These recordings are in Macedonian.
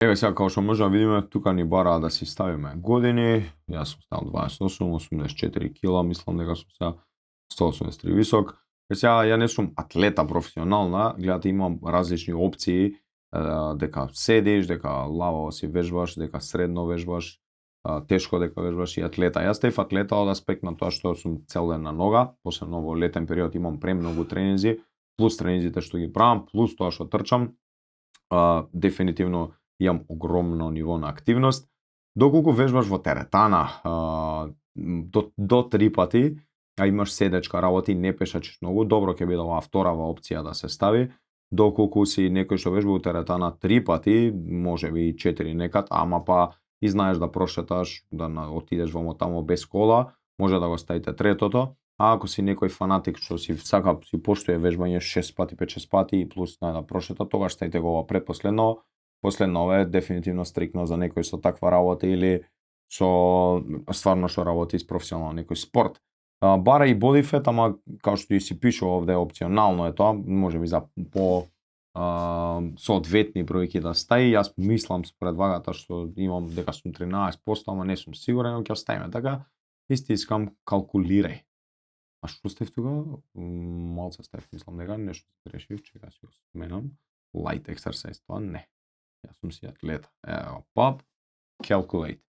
Еве сега како што можеме да видиме, тука ни бараа да си ставиме години. Јас сум ставил 28, 84 кила, мислам дека сум сега 183 висок. Сега ја не сум атлета професионална, гледате имам различни опции, дека седиш, дека лаво си вежбаш, дека средно вежбаш, тешко дека вежбаш и атлета. Јас стев атлета од аспект на тоа што сум цел ден на нога, посебно во летен период имам премногу тренинзи, плюс тренинзите што ги правам, плюс тоа што трчам. Дефинитивно имам огромно ниво на активност. Доколку вежбаш во теретана до 3 пати, а имаш седечка работа и не пешачиш многу, добро ќе биде оваа вторава опција да се стави. Доколку си некој што вежба во теретана 3 пати, можеби и 4 некад, ама па и знаеш да прошеташ, да отидеш во тамо без кола, може да го ставите третото. А ако си некој фанатик што си сака си поштуе вежбање 6 пати, 5-6 пати и плюс да прошета, тогаш ставите го предпоследно. Последно е дефинитивно стрикно за некој со таква работа или со стварно што работи с професионално некој спорт. Бара и бодифет, ама како што и си пишува овде опционално е тоа, можеби за по соодветни бројки да стаи. Јас мислам според вагата што имам дека сум 13%, ама не сум сигурен, но ќе оставиме така. И стискам калкулирај. А што стев тука? Малце стев, мислам дека нешто грешив, чека си го сменам. Light exercise, тоа не. Јас сум си атлета. Ево, pop, calculate.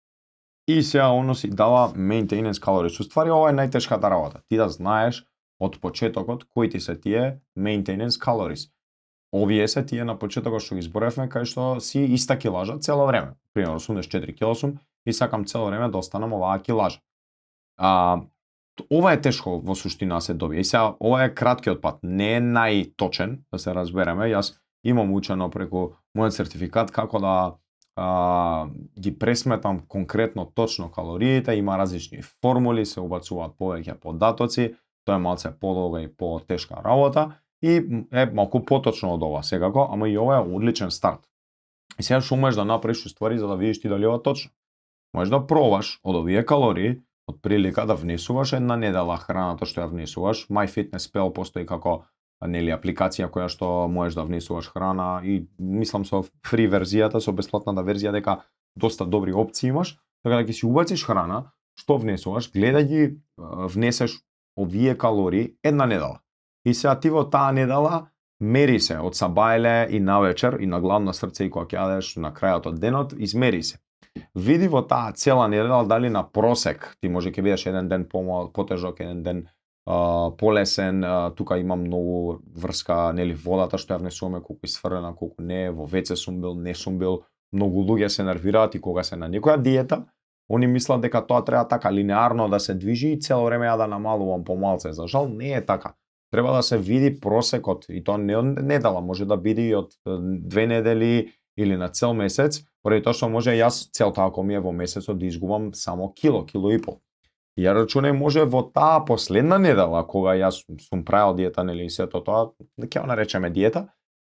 И сега оно си дава maintenance calories. Уствари ова е најтешката работа. Ти да знаеш од почетокот кои ти се тие maintenance calories. Овие се тие на почетокот што ги зборевме, кај што си иста килажа цело време. Примерно 84 кила сум и сакам цело време да останам оваа килажа. Ова е тешко во суштина се добие. И сега ова е краткиот пат, не е најточен, да се разбереме. Јас имам учено преку мојот сертификат како да ги пресметам конкретно точно калориите, има различни формули, се убацуваат повеќе податоци, тоа е малце подолга и потешка работа и е малку поточно од ова секако, ама и ова е одличен старт. И сега што можеш да направиш уствари за да видиш ти дали ова точно. Можеш да пробаш од овие калории, од прилика да внесуваш една недела храната што ја внесуваш. MyFitnessPal постои како нели апликација која што можеш да внесуваш храна и мислам со фри верзијата, со бесплатната верзија дека доста добри опции имаш, така да ќе си убациш храна, што внесуваш, гледај ги внесеш овие калории една недела. И сега ти во таа недела мери се од сабајле и навечер и на гладно срце и кога ќе јадеш на крајот од денот, измери се. Види во таа цела недела дали на просек ти може ќе бидеш еден ден потежок, еден ден полесен, тука има многу врска, нели водата што ја внесуваме, колку изфрлена, колку не, во веце сум бил, не сум бил. Многу луѓе се нервираат и кога се на некоја диета, они мислат дека тоа треба така линеарно да се движи и цело време ја да намалувам помалце. За жал не е така. Треба да се види просекот и тоа не од недела, може да биде и од 2 недели или на цел месец, поради тоа што може јас целта ако ми е во месецот да изгубам само кило и пол. И ја рачунај може во таа последна недела кога јас сум правил диета нели сето тоа, ќе го наречеме диета.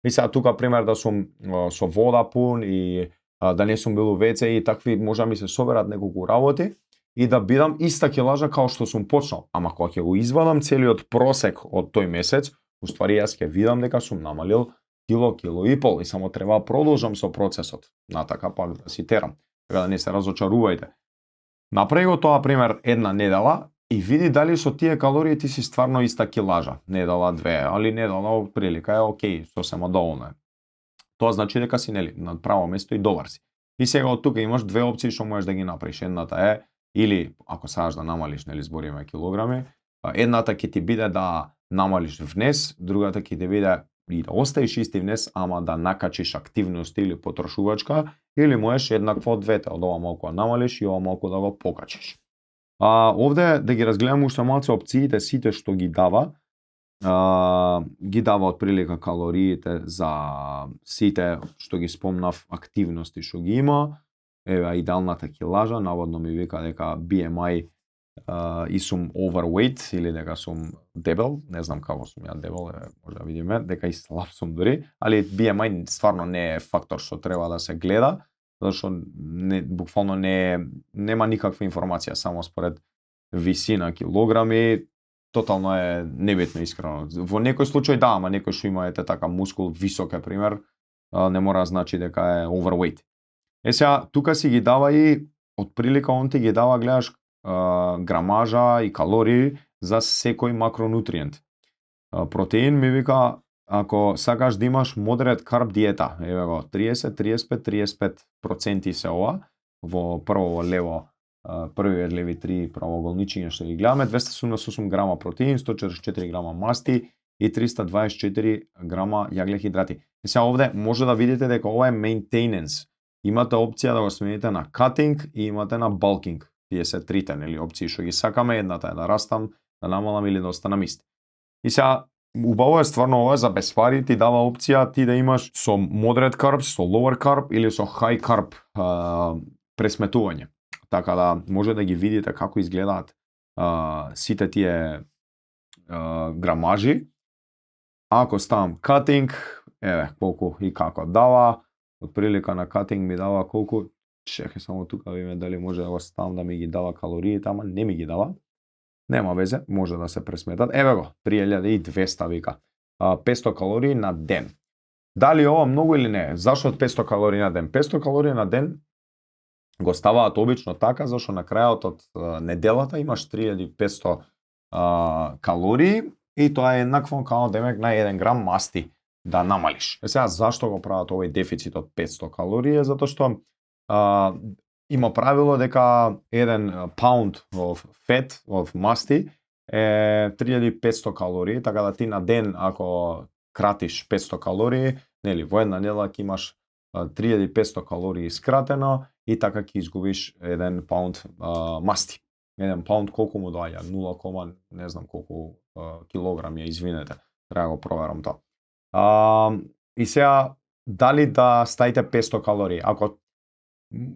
И сега тука пример да сум со вода пун и да не сум бил у WC и такви може ми се соберат неколку работи и да бидам иста килажа као што сум почнал. Ама кога ќе го извадам целиот просек од тој месец, уствари јас ќе видам дека сум намалил кило и пол и само треба да продолжам со процесот. Натака пак да си терам. Така да не се разочарувајте. Направи го тоа пример една недела и види дали со тие калории ти си стварно иста килажа. Недела, две, али недела прилика е окей, сосема доволно е. Тоа значи дека си нели на право место и добар си. И сега од тука имаш две опции што можеш да ги направиш. Едната е или ако сакаш да намалиш нели збориме килограми, едната ќе ти биде да намалиш внес, другата ќе ти биде и да оставиш исти внес, ама да накачиш активност или потрошувачка, или можеш еднакво од двете, од ова малку да намалиш и ова малку да го покачиш. Овде да ги разгледаме уште малце опциите сите што ги дава од прилика калориите за сите што ги спомнав активности што ги има. Еве идеалната килажа, наводно ми вика дека BMI и сум overweight или дека сум дебел, не знам како сум ја дебел, може да видиме, дека и слаб сум дури, али BMI стварно не е фактор што треба да се гледа, зашто буквално нема никаква информација, само според висина килограми, тотално е небитно искрено. Во некој случај да, ама некој што има така мускул висок е пример, не мора да значи дека е overweight. Сега, тука си ги дава и, отприлика он ти ги дава, гледаш, грамажа и калории за секој макронутриент. Протеин ми вика, ако сакаш да имаш модерет карб диета, еве го, 30-35% се ова, во прво лево, првиот леви три правоаголничиња што ги гледаме, 278 грама протеин, 144 грама масти и 324 грама јаглехидрати. И сега овде може да видите дека ова е maintenance. Имате опција да го смените на cutting и имате на bulking. Тие се трите, нели, опции што ги сакаме, едната е да растам, да намалам или да останам ист. И сега, убаво е стварно ова за без пари, ти дава опција ти да имаш со moderate carbs, со lower carb или со high carb пресметување. Така да може да ги видите како изгледаат сите тие грамажи. Ако ставам cutting, еве колку и како дава, отприлика на cutting ми дава колку, чекај само тука видиме дали може да го ставам да ми ги дава калориите, ама не ми ги дава. Нема везе, може да се пресметат. Еве го, 3200 вика. 500 калории на ден. Дали ова многу или не? Зашо 500 калории на ден? 500 калории на ден го ставаат обично така, зашо на крајот од неделата имаш 3500 калории и тоа е еднакво како демек на 1 грам масти да намалиш. Сега, зашто го прават овој дефицит од 500 калории? Затоа што има правило дека 1 pound of fat, of масти, е 3500 калории, така да ти на ден, ако кратиш 500 калории, нели, во една недела ќе имаш 3500 калории скратено и така ќе изгубиш 1 pound масти. 1 pound колку му доаѓа? 0, не знам колку килограми, извинете, треба го проверам тоа. И сега, дали да ставите 500 калории? Ако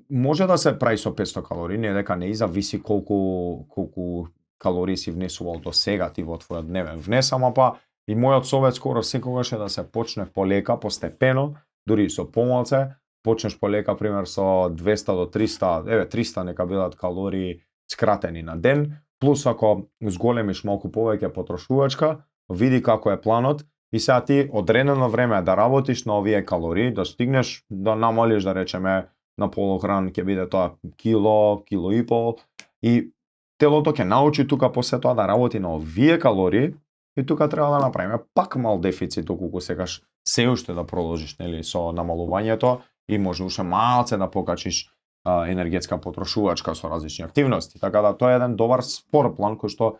може да се прави со 500 калории, не дека не, зависи колку калории си внесувал до сега ти во твојот дневен внес, ама па и мојот совет скоро секогаш е да се почне полека, постепено, дури со помалце, почнеш полека, пример со 200 до 300, еве 300 нека бидат калории скратени на ден, плюс ако зголемиш малку повеќе потрошувачка, види како е планот и сега ти одредено време да работиш на овие калории, да стигнеш да намалиш, да речеме, на полохран ќе биде тоа кило и пол и телото ќе научи тука после тоа да работи на овие калории и тука треба да направиме пак мал дефицит околку секаш се уште да продолжиш, нели, со намалувањето и може уште малце да покачиш енергетска потрошувачка со различни активности. Така да тоа е еден добар спор план кој што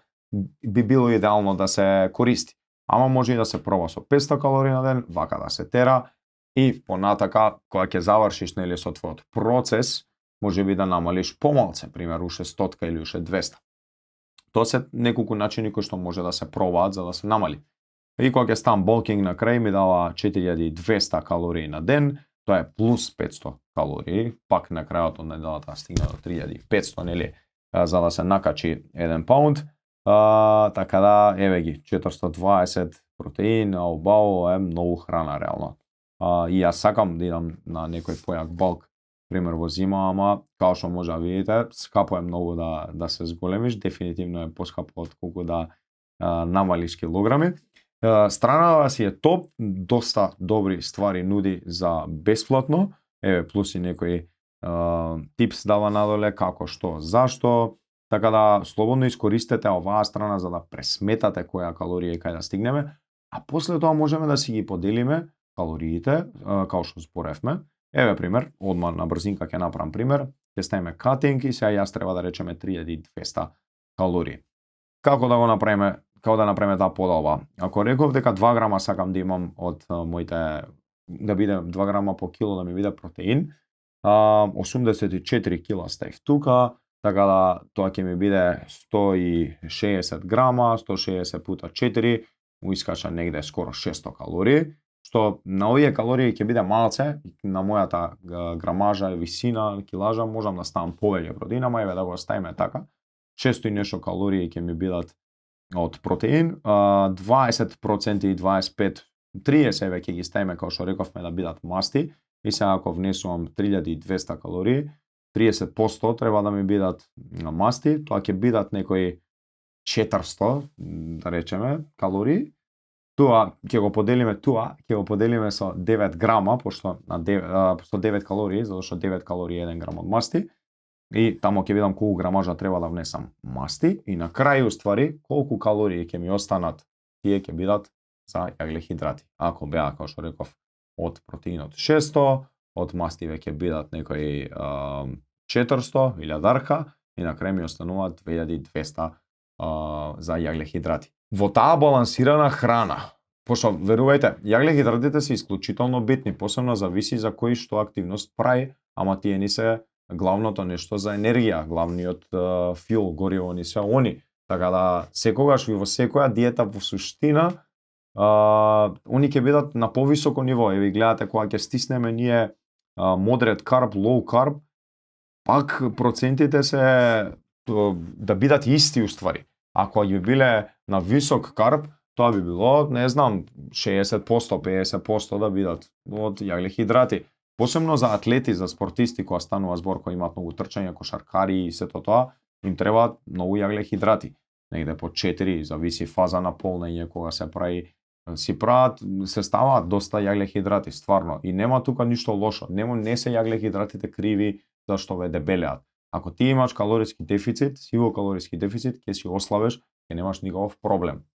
би било идеално да се користи. Ама може и да се проба со 500 калории на ден, вака да се тера и понатака кога ќе завршиш, нели, со твојот процес, може би да намалиш помалце, пример уште 100 или уште 200. Тоа се неколку начини кои што може да се пробаат за да се намали. И кога ќе ставам bulking на крај ми дава 4200 калории на ден, тоа е плюс 500 калории, пак на крајот од неделата стигна до 3500, нели, за да се накачи 1 паунд. Така да, еве ги, 420 протеин, убаво е многу храна реално. И јас сакам да идам на некој појак балк, пример во зима, ама као што може да видите, скапо е многу да се зголемиш, дефинитивно е поскапо од колку да намалиш килограми. Страната си е топ, доста добри ствари нуди за бесплатно, еве плюс и некои типс дава надоле како што, зашто, така да слободно искористете оваа страна за да пресметате која калорија и кај да стигнеме, а после тоа можеме да си ги поделиме калориите, као што зборевме. Еве пример, одма на брзинка ќе направам пример, ќе ставиме cutting и сега јас треба да речеме 3200 калории. Како да го направиме? Како да направиме таа подолба? Ако реков дека 2 грама сакам да имам од моите, да биде 2 грама по кило да ми биде протеин, 84 кила ставив тука, така да тоа ќе ми биде 160 грама, 160 пута 4, му искача негде скоро 600 калории, што на овие калории ќе биде малце, на мојата грамажа, висина, килажа, можам да ставам повеќе протеин, ама еве да го ставиме така, 600 и нешто калории ќе ми бидат од протеин, 20% и 25, 30 еве ќе ги ставиме како што рековме да бидат масти, и сега ако внесувам 3200 калории, 30% треба да ми бидат масти, тоа ќе бидат некои 400, да речеме, калории. ќе го поделиме со 9 грама, пошто со 9 калории, затоа што 9 калории е 1 грам од масти. И тамо ќе видам колку грамажа треба да внесам масти и на крај уствари колку калории ќе ми останат, тие ќе бидат за јаглехидрати. Ако беа, како што реков, од протеинот 600, од мастиве ќе бидат некои 400 или дарка и на крај ми остануваат 2200 за јаглехидрати. Во таа балансирана храна, пошто верувајте, јаглехидратите се исклучително битни, посебно зависи за кој што активност прави, ама тие ни се главното нешто за енергија, главниот фил, гориво ни се они. Така да секогаш во секоја диета во суштина они ќе бидат на повисоко ниво. Еве гледате кога ќе стиснеме ние moderate carb, low carb, пак процентите се да бидат исти уствари. Ако ќе биле на висок карб, тоа би било, не знам, 60%, 50% да бидат од јаглехидрати. Посебно за атлети, за спортисти кои станува збор, кои имаат многу трчање, кошаркари и сето тоа, им требаат многу јаглехидрати. Негде по 4, зависи фаза на полнење кога се прави, се ставаат доста јаглехидрати, стварно. И нема тука ништо лошо. Не се јаглехидратите криви зашто ве дебелеат. Ако ти имаш калориски дефицит, сиво калориски дефицит, ќе си ослабеш, ќе немаш никаков проблем.